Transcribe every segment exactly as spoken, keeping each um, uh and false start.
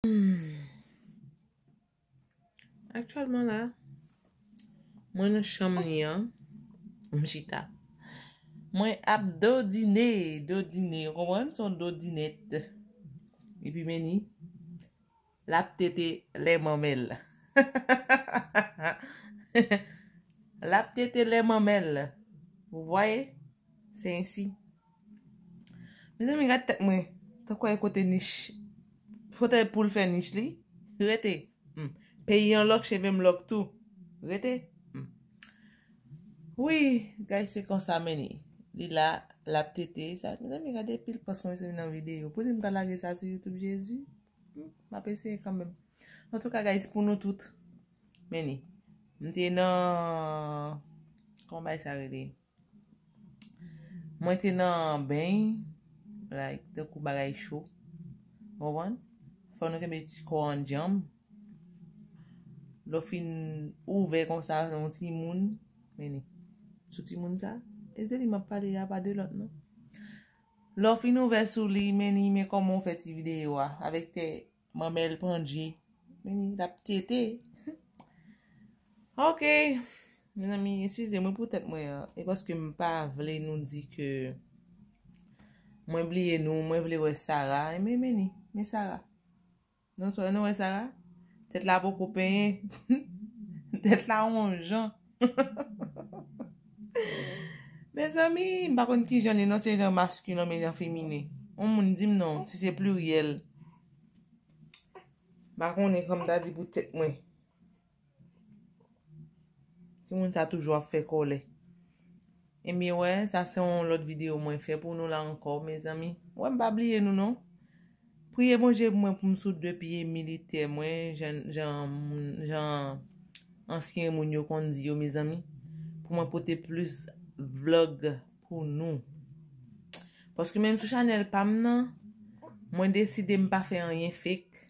Hmm. Aktyèlman la, mwen nan chanm li an, m chita. Mwen ap dodine, dodine, ou konprann? Se yon dodinèt. Epi men ni, l ap tete lè manmèl. L ap tete lè manmèl. Vous voyez? C'est ainsi. Mezanmi, gad tèt mwen. Tankou e kote nich. Kote pou l fè nich li. Rete. Hmm. Peyi an lòk, cheve m lòk tou. Rete. Hmm. Wi, guys, se konsa, men li. Li la, l ap tete. Sa, mezanmi, gade pil pans mwen, mezanmi, nan videyo. Pou di m ka lage sa sou YouTube, Jezi. Hmm, m ap eseye kanmenm. Antouka, guys, pou nou tout. Men li. M te nan, kòman bay sa rele? Mwen te nan beny, like, tankou bagay cho. Ou konprann? Fò nou kenbe ti kò an djanm. Lè w fin ouvè konsa, yon timoun, men li. Sou timoun sa, e de li m ap pale a, pa de lòt, non. Lè w fin ouvè sou li, men li, men kòman w fè ti videyo a, avèk tè manmèl pandje. Men li, l ap tete. Ok. Mezanmi, eskize mwen pou tèt mwen an. E paske m pa vle nou di ke mwen bliye nou, mwen vle wè Sara. Men, men li, men Sara. Non, sou nou wè Sara? Tèt la poko penyen. Tèt la yon jan. Mezanmi, m pa konn ki jan li non, se jan maskilen, men jan feminen. Yon moun di m non, si se pliryèl. M pa konnen kòman m ta di pou tèt mwen. Timoun sa toujou ap fè kòlè. Ebyen, wè, sa se yon lòt videyo mwen fè pou nou la ankò, mezanmi. Wè, m pa bliye nou, non. Priye Bondye pou mwen pou m sou de pye militè mwen, jan, jan, moun- jan ansyen moun yo konn di yo, mezanmi. Pou mwen pote plis vlog pou nou. Paske menm sou chanèl pa m nan, mwen deside m pa fè anyen fake.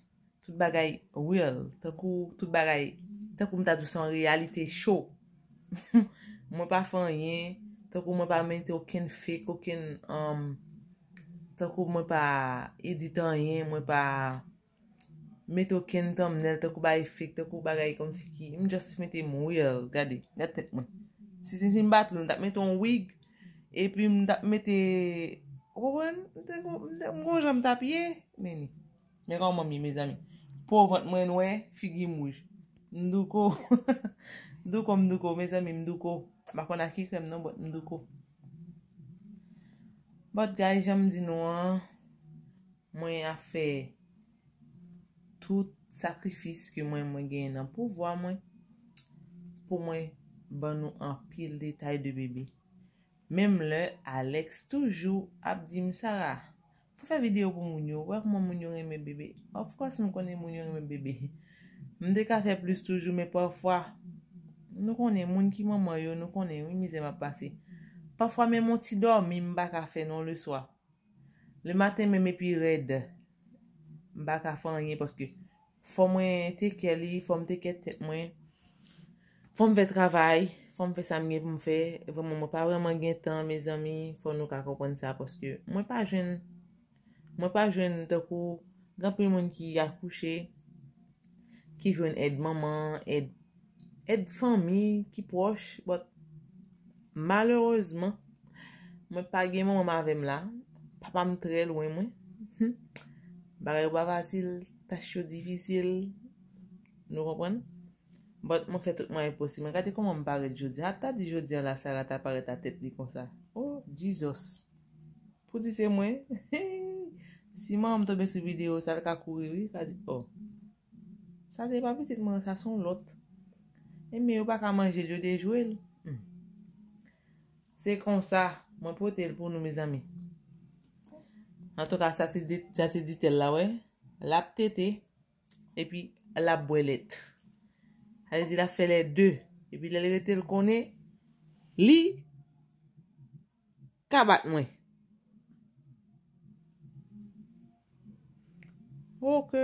Tout bagay real. Tankou tout bagay, tankou m ta di w se yon reyalite cho. Mwen pa fè anyen, tankou mwen pa mete okenn fake, okenn, um, tankou mwen pa edit anyen, mwen pa mete okenn thumbnail, tankou bagay fake, tankou bagay kòmsi ki, m just mete m real, gade, gad tèt mwen. Si, si, si m pa t ri, m t ap mete yon wig, epi m t ap mete, ou konprann? M te gon, m te, m gon jan m t ap ye, men ni. Men kòman m ye, mezanmi. Po vant mwen nwè, figi m wouj. M douko. M douko, m douko, mezanmi, m douko. M pa konn ak ki krèm non, but m douko. But guys, jan m di nou an, mwen ap fè tout sakrifis ke mwen, mwen genyen nan pouvwa mwen pou mwen ban nou anpil detay de bebe. Menm lè Alex toujou ap di m, Sarah, fò fè videyo pou moun yo, wè kòman moun yo renmen bebe. Of course, m konnen moun yo renmen bebe. M te ka fè plis toujou, men pafwa, nou konnen, moun ki manman yo, nou konnen, wi, mizè m ap pase. Pafwa, menm yon ti dòmi, m pa ka fè non le swa. Le maten menm epi rèd, m pa ka fè anyen paske fò mwen take care li, fò m take care tèt mwen, fò m fè travay, fò m fè sa m gen pou m fè. Vrèman, mwen pa vrèman gen tan, mezanmi, fò nou ka konprann sa paske mwen pa jwenn, mwen pa jwenn tankou gen anpil moun ki akouche, ki jwenn èd manman, èd, èd fanmi ki pwòch, but malerezman, mwen pa gen manman m avè m la. Papa m trè lwen mwen. Bagay yo pa fasil, tach yo difisil. Nou konprann? But mwen fè tout mwayen posib. Mwen gade kòman m parèt jodi a. Ata di jodi a la, Sarah ta parèt a tèt li konsa. Oh, Jesus. Pou di se mwen. Si manman m tonbe sou videyo sa, l ka kouri, wi. L ka di, oh. Sa se pa pitit mwen, sa se yon lòt. Ebyen, yo pa ka manje l, yo dejwe l. Hmm. Se konsa, mwen pote l pou nou, mezanmi. Antouka, sa se de, sa se ditèl la, wè. L ap tete, epi l ap bwè lèt. Sa vle di, l ap fè lè de. Epi lè l rete, l konnen, li ka bat mwen. Ok.